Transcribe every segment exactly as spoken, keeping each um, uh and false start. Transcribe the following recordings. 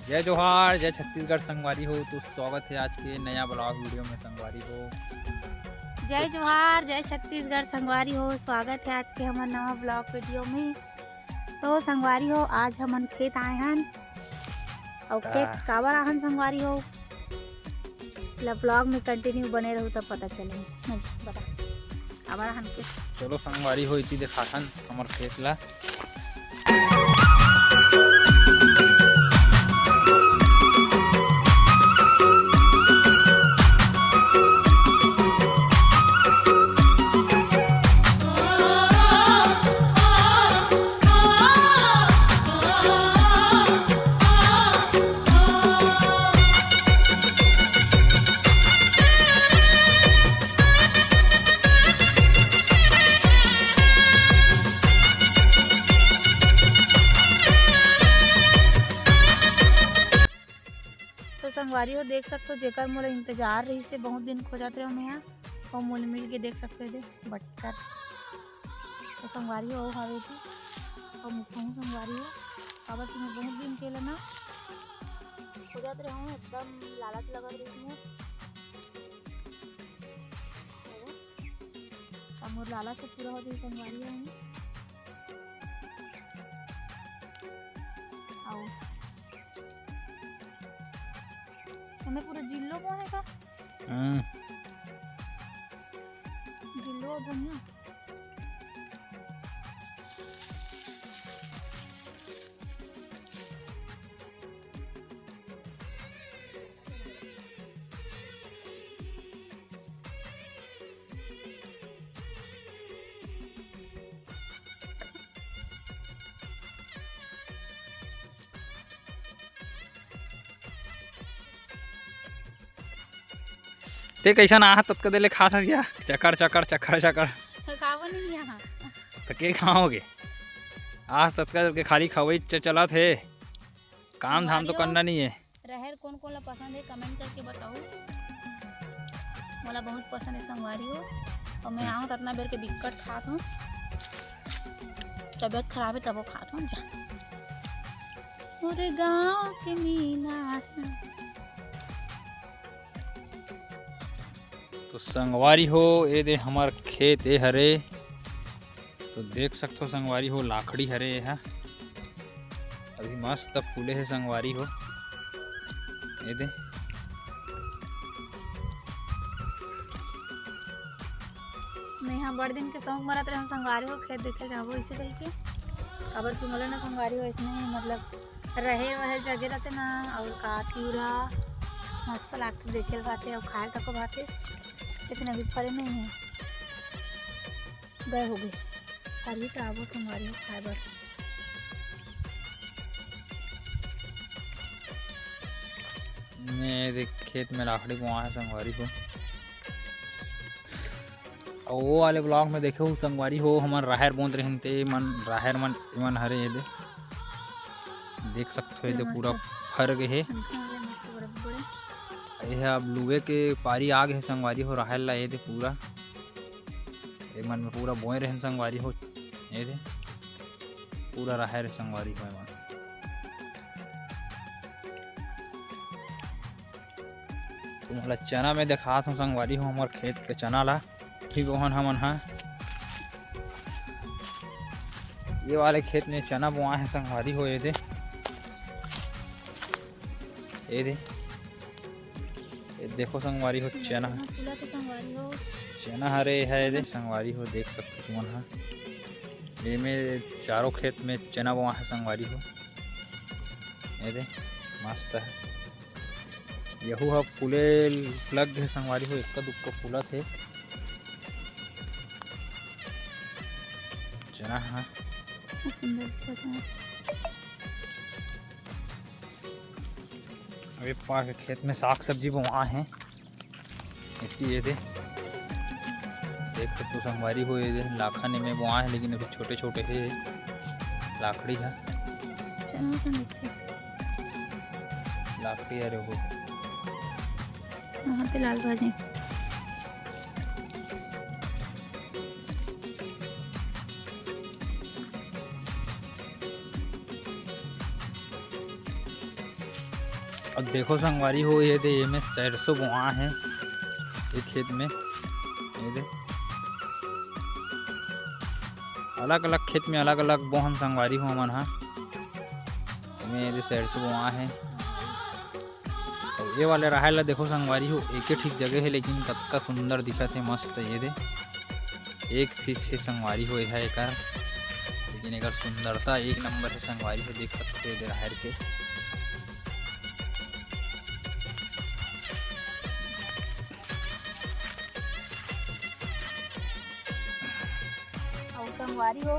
जय जोहार, जय छत्तीसगढ़ संगवारी हो। तो स्वागत है आज के नया ब्लॉग वीडियो में संगवारी हो। जय जोहार, जय छत्तीसगढ़ संगवारी हो। स्वागत है आज के हमर नवा ब्लॉग वीडियो में। तो संगवारी हो, आज हमन खेत आए हन। अउ खेत का? काबर आहन संगवारी हो, ला ब्लॉग में कंटिन्यू बने रहू तब पता चलही। हाँ जी, बता। काबर आहन खेत? चलो संगवारी हो, इति देखाथन हमर खेत ला। तो संगवारी हो, देख सकथो, जेकर मोला इंतजार रहिस हे, बहुत दिन खोजत रहे मैं, अउ मोला मिल के, देख सकथो, दे बटकर। तो संगवारी हो, हवे जी, अउ मुखहू संगवारी हो, काबर कि मैं बहुत दिन के ले ना खोजत रहे हूँ, एकदम लालच लगत रहिस हे। अब मोर लालच पूरा हो जाही संगवारी हो। आओ। हमें पूरा जिल्लो बोए हे का? हम्म। जिल्लो अउ धनिया। ते कइसन आहत, ततका देर ले खात हस या? चकर, चकर, चकर, चकर। थकावो नहीं यहाँ। त के खाओगे? आज ततका देर के खाली खवई च-, चलत हे। काम धाम तो संगवारी हो, करना नहीं है। राहेर कोन कोन ला पसंद हे, कमेंट करके बताओ। मोला बहुत पसंद हे संगवारी हो, अउ मैं हम्म। आहूँ त अतना बेर के बिक्कट खात हूँ। तबीयत खराब हे तबो खात हूँ जा। मोरे गाँव के मीना। तो संगवारी हो, ए दे हमर खेत ए हरे। तो देख सकथो संगवारी हो, लाखड़ी हरे ए हा। अभी मस्त फूले हे संगवारी हो, ए दे। मैं यहाँ बड़ दिन के शौक मरत रहे हूँ संगवारी हो, खेत देखे जाबो इसे कहिके। काबर कि मोला ना संगवारी हो, इसमें मतलब रहे वहे जगह रहते ना, अउ का तिवरा मस्त लागथे, देखे ल भाथे अउ खाए ल तको भाथे, लेकिन अभी फरे नहीं है, गए हो गए। अभी तो आबो संगवारी हो खाए बर। मैं देख खेत में लाखड़ी बोआ है संगवारी हो। अउ वो वाले ब्लॉग में देखे हो संगवारी हो, हमन राहेर बोंत रहिन ते मन, राहेर मन, एमन हरे ये दे, देख सकथो ये दे पूरा फर गए हे। ये अब लुए के पारी आ गए हे संगवारी हो, राहेर ला ये दे पूरा, एमन में पूरा बोए रहिन संगवारी हो, ये दे पूरा राहेर संगवारी हो एमन। तुम्हारा चना में देखात हूँ संगवारी हो, हमर खेत के चना ला। ठीक ओहन हमन हा ये वाले खेत में चना बोआ है संगवारी हो, ये दे, ये दे, ये देखो संगवारी हो चना, चना हरे है ये दे संगवारी हो, देख सकते तुमन हा। ये में चारों खेत में चना बोआ है संगवारी हो, ये दे मस्त है। यहू ह फूले लग गे संगवारी हो, एक्का दुक्का फूलत हे। चना ह। सुंदर दिखत हे। अभी पा के खेत में साग सब्जी बोआ हे। एती ये दे। देख सकते हो संगवारी हो, ये दे लाखन में बोआ हे, लेकिन अभी छोटे छोटे हे लाखड़ी ह। चना सन दिखथे। लाखड़ी हरे हो। वहाँ पे लाल भाजी। अब देखो संगवारी हो, ये दे, ये में सरसों बोआ है ये खेत में। ये दे, अलग-अलग खेत में अलग-अलग बोहन संगवारी हो हमन हा। ये दे सरसों बोआ है। अउ ये वाले राहेर ला देखो संगवारी हो, एके ठीक जगह है, लेकिन कतका सुंदर दिखत है, मस्त। ये दे, एक पीस है संगवारी हो, ये है एकर, लेकिन एकर सुंदरता एक नंबर है संगवारी हो। देख सकते हो ये दे राहेर के। अउ संगवारी हो,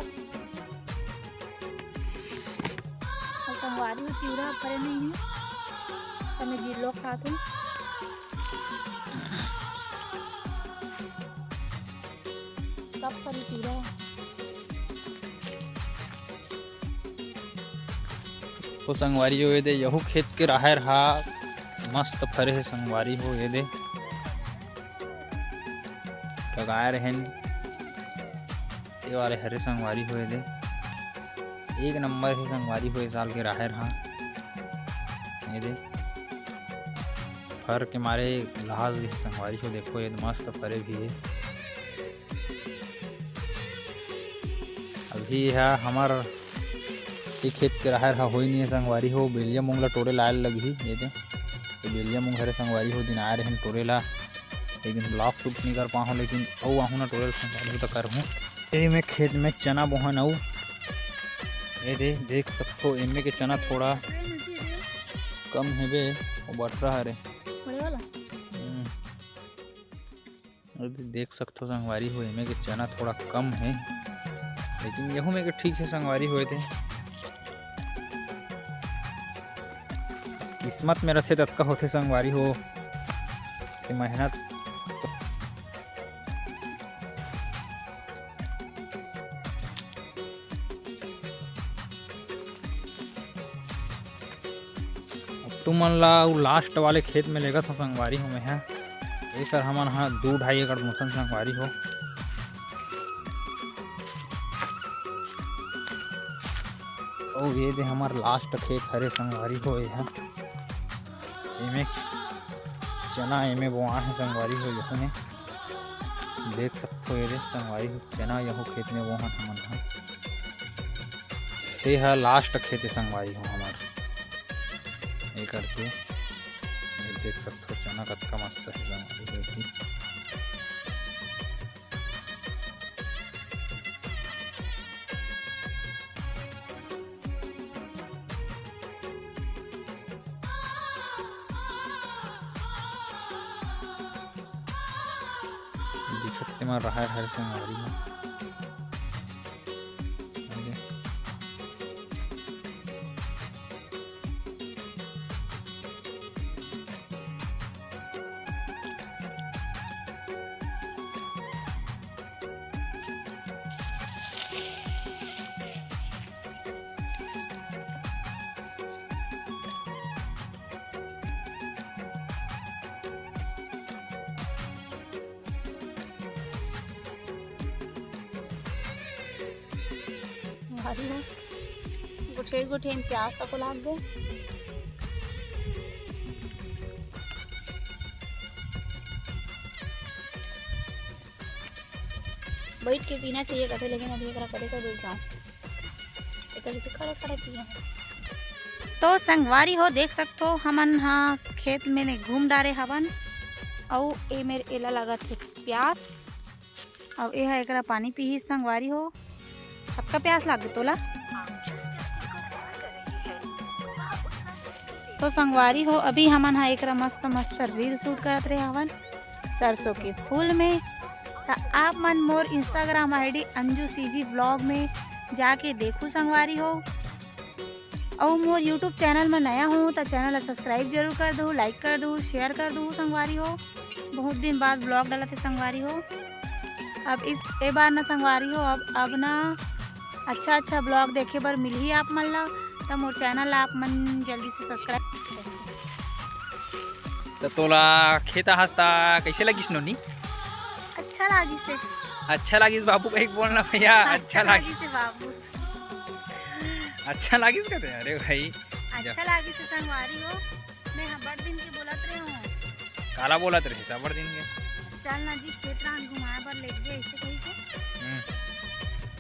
अउ संगवारी हो, तिवरा फरे नहीं है, तमे जिल्लो खात हूँ। सब फरी तिवरा। तो संगवारी हो, ये दे, यहू खेत के राहेर हा मस्त फरे है संगवारी हो। ये दे, टगाए रहेन, ये वाले हरे संगवारी हो, ये दे, एक नंबर है संगवारी हो, ये साल के राहेर हा। ये दे, फर के मारे लाल दिस संगवारी हो, देखो, ये मस्त फरे भी है। अभी यह हमर ये खेत के राहेर हा होई नहीं है संगवारी हो, बेलिया मूंग ला टोरे लायल लगही। ये दे, ये बेलिया मूंग हरे संगवारी हो, दिन आए रहेन टोरे ला, लेकिन vlog shoot नहीं कर पाहूँ, लेकिन अउ आहूँ ना टोरे ला संगवारी हो, तो करहूँ। ये में खेत में चना बोहन अउ ये दे, देख सकथो, एमे के चना थोड़ा कम हेबे, वो बटरा हरे। बड़े वाला? हम्म। अभी देख सकथो संगवारी हो, एमे के चना थोड़ा कम है, लेकिन यहू में के ठीक है संगवारी हो, ये दे। किस्मत में रथे ततका होथे संगवारी हो, के मेहनत तो अब तुमन ला अउ last वाले खेत में लेगत हो संगवारी हो मैं हा। एकर हमन हा दू ढाई एकड़ बोथन संगवारी हो। अउ ये दे हमर last खेत हरे संगवारी हो, ये हा। एमे चना एमे बोआ है संगवारी हो, यहू में देख सकथो। ये दे संगवारी हो, चना यहू खेत में बोहन हमन हा। ये हा last खेत है संगवारी हो हमर, ये करके ये देख सकथो, चना कतका मस्त है संगवारी हो। दिखत तेमा राहेर हरे संगवारी हो। भारी हो, गोठिया गोठिया में प्यास तको लाग गे। बैठ के पीना चाहिए कथे, लेकिन अभी एकरा करे कर बैठ जाऊँ, एकर से खड़े खड़े पिए। तो संगवारी हो, देख सकथो, हमन हा खेत में ने घूम डारे हवन, अउ ए मेर एला लगत हे प्यास, अउ ए हा एकरा पानी पीही संगवारी हो। सबका प्यास लागे तोला। तो संगवारी हो, अभी हमन हा एकरा मस्त मस्त reel shoot करत रहे हवन सरसों के फूल में। त आप मन मोर Instagram ID Anju CG vlog में जाके देखू संगवारी हो। अउ मोर YouTube channel में नया हो त channel ला subscribe जरूर कर दो, like कर दो, share कर दो संगवारी हो। बहुत दिन बाद vlog डालत हे संगवारी हो। अब इस ए बार ना संगवारी हो, अब अब ना अच्छा अच्छा vlog देखे बर मिलही आप मन ला, त मोर channel ला आप मन जल्दी से subscribe। त तोला खेत हस्ता कैसे लगिस नोनी? अच्छा लागिस हे। अच्छा लागिस बाबू, कहीं बोलना भैया, अच्छा अच्छा लागिस। लागिस हे बाबू। अच्छा लागिस कहते, अरे भाई। अच्छा लागिस हे संगवारी हो। मैं ह बड़ दिन के बोलत रहे हूँ। काला बोलत रहे, सब बड़ दिन के। चल ना जी, खेत राहन घुमाए बर लेके ऐसे कही के। हम्म।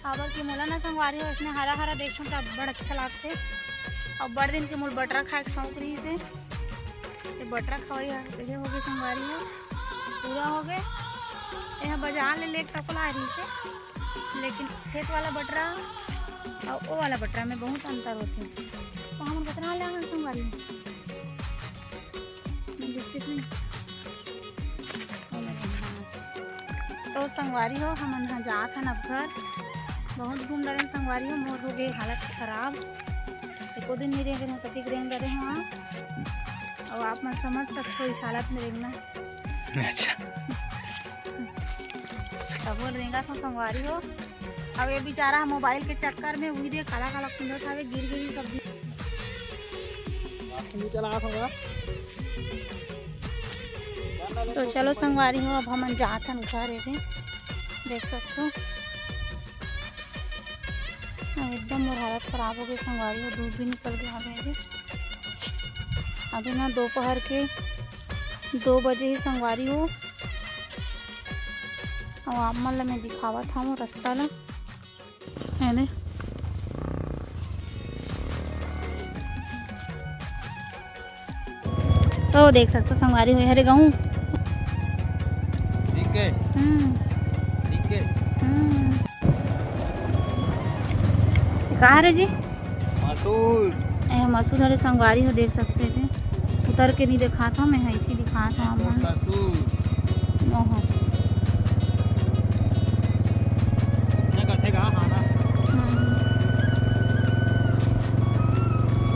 काबर कि मोला ना संगवारी हो, इसने हरा हरा देखूं त बड़ अच्छा लागथे। अउ बड़ दिन के मोर बटरा खाए के शौक रहिस हे। ये बटरा खवाई ह, ये हो गए संगवारी हो, पूरा हो गए। ये ह बाजार ले लेके तको ला रहिस हे, लेकिन खेत वाला बटरा अउ ओ वाला बटरा में बहुत अंतर होथे। तो हमन कतना ले आवन संगवारी हो? बिस्किट नहीं। तो संगवारी हो, हमन ह जात हन अब घर। बहुत घूम डरेन संगवारी हो, मोर हो गए हालत खराब। एको दिन नहीं रेंगे, मैं कतिक रेंग डरे हूँ। अब आप मन समझ सकते हो इस हालत में रेंगना। अच्छा। तब वो रेंगा था संगवारी हो। अब ये बेचारा मोबाइल के चक्कर में उही दे काला काला कुंदत हवे, गिर गिर सब। तो चलो संगवारी हो, अब हमन जात हन घर। एदे देख सकथो, अब एकदम मोर हालत खराब हो गई संगवारी हो, दूध भी निकल गया हवे। एदे अभी ना दोपहर के दो बजे ही संगवारी हो, अब आप मन ल मैं दिखावत हूँ रास्ता ल। एदे। तो देख सकते हो संगवारी हो, हरे गहूँ। ठीक है। हम्म। ठीक है। हम्म। ये का हरे जी? मसूर। ए, मसूर हरे संगवारी हो, देख सकते थे। उतर के नहीं दिखात हूँ मैं, ऐसे ही दिखात हूँ आप मन। मसूर। ओहो। ना कथे का, हाँ ना। हम्म।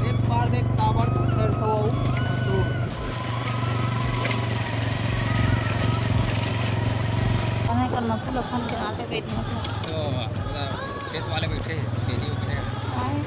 एक बार देख, काबर तो फिर तो वो मसूर। कहाँ कर मसूर अपन के आके बैठ गया था। तो, खेत वाले बैठे, खेती हो गए। आए।